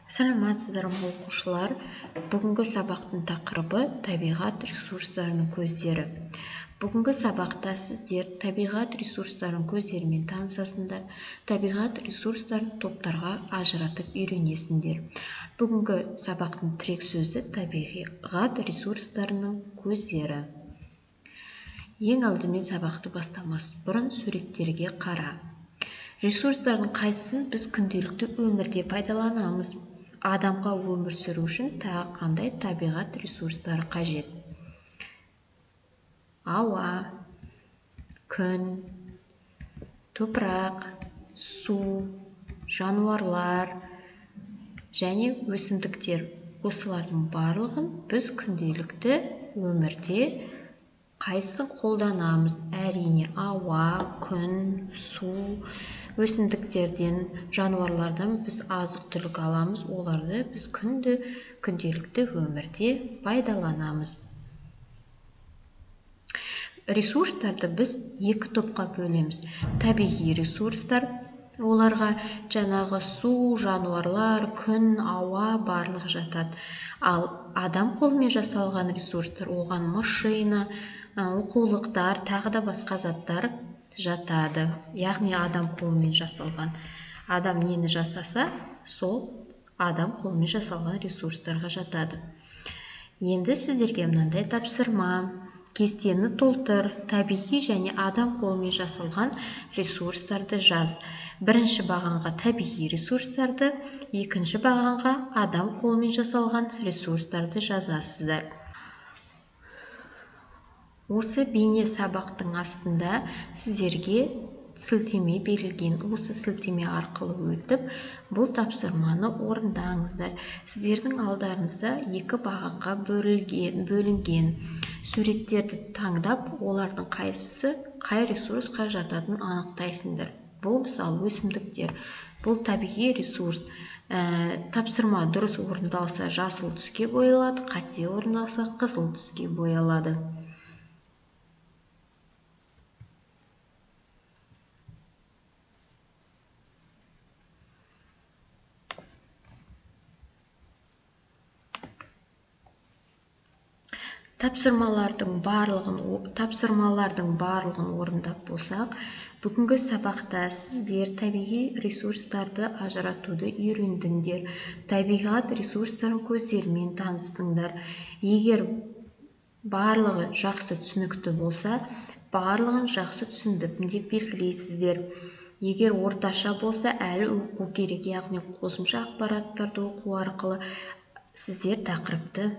Саламатсыздар ма, оқушылар? Бүгінгі сабақтың тақырыбы табиғат ресурстарының көздері. Бүгінгі сабақта сіздер табиғат ресурстарының көздерімен танысасыңдар, табиғат ресурстарын топтарға ажыратып үйренесіңдер. Бүгінгі сабақтың тірек сөзі табиғат ресурстарының көздері. Ең алдымен сабақты бастамас бұрын суреттерге қара. Ресурстардың қайсысын біз күнделікті өмірде пайдаланамыз? Адамға өмір сүру үшін тағы қандай табиғат ресурстары қажет? Ауа, күн, топырақ, су, жануарлар және өсімдіктер. Осылардың барлығын біз күнделікті өмірде қайсысын қолданамыз? Әрине, ауа, күн, су, өсімдіктерден, жануарлардан біз азық-түлік аламыз, оларды біз күнделікті өмірде пайдаланамыз. Ресурстарды біз екі топқа бөлеміз. Табиғи ресурстар, оларға жаңағы су, жануарлар, күн, ауа барлығы жатады. Ал адам қолымен жасалған ресурстар, оған машина, оқулықтар, тағы да басқа заттар жатады. Яғни адам қолымен жасалған. Адам нені жасаса, сол адам қолымен жасалған ресурстарға жатады. Енді сіздерге мынандай тапсырма. Кестені толтыр, табиғи және адам қолымен жасалған ресурстарды жаз. Бірінші бағанға табиғи ресурстарды, екінші бағанға адам қолымен жасалған ресурстарды жазасыздар. Осы бейне сабақтың астында сіздерге сілтеме берілген. Осы сілтеме арқылы өтіп, бұл тапсырманы орындаңыздар. Сіздердің алдарыңызда екі бағанға бөлінген. Суреттерді таңдап, олардың қайсысы қай ресурсқа жататынын анықтайсыңдар. Бұл мысалы өсімдіктер, бұл табиғи ресурс. Тапсырма дұрыс орындалса жасыл түске боялады, қате орындалса қызыл түске боялады. Тапсырмалардың барлығын орындап болсақ, бүгінгі сабақта сіздер табиғи ресурстарды ажыратуды үйрендіңдер, табиғат ресурстарының көздерімен таныстыңдар. Егер барлығы жақсы түсінікті болса, барлығын жақсы түсіндім деп белгілейсіздер. Егер орташа болса, әлі оқу керек, яғни қосымша ақпараттарды оқу арқылы сіздер тақырыпты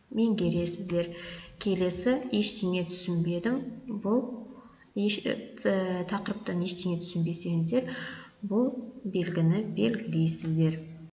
меңгересіздер. Келесі ештеңе түсінбедім, бұл тақырыптан ештеңе түсінбесеңіздер, бұл белгіні белгілейсіздер.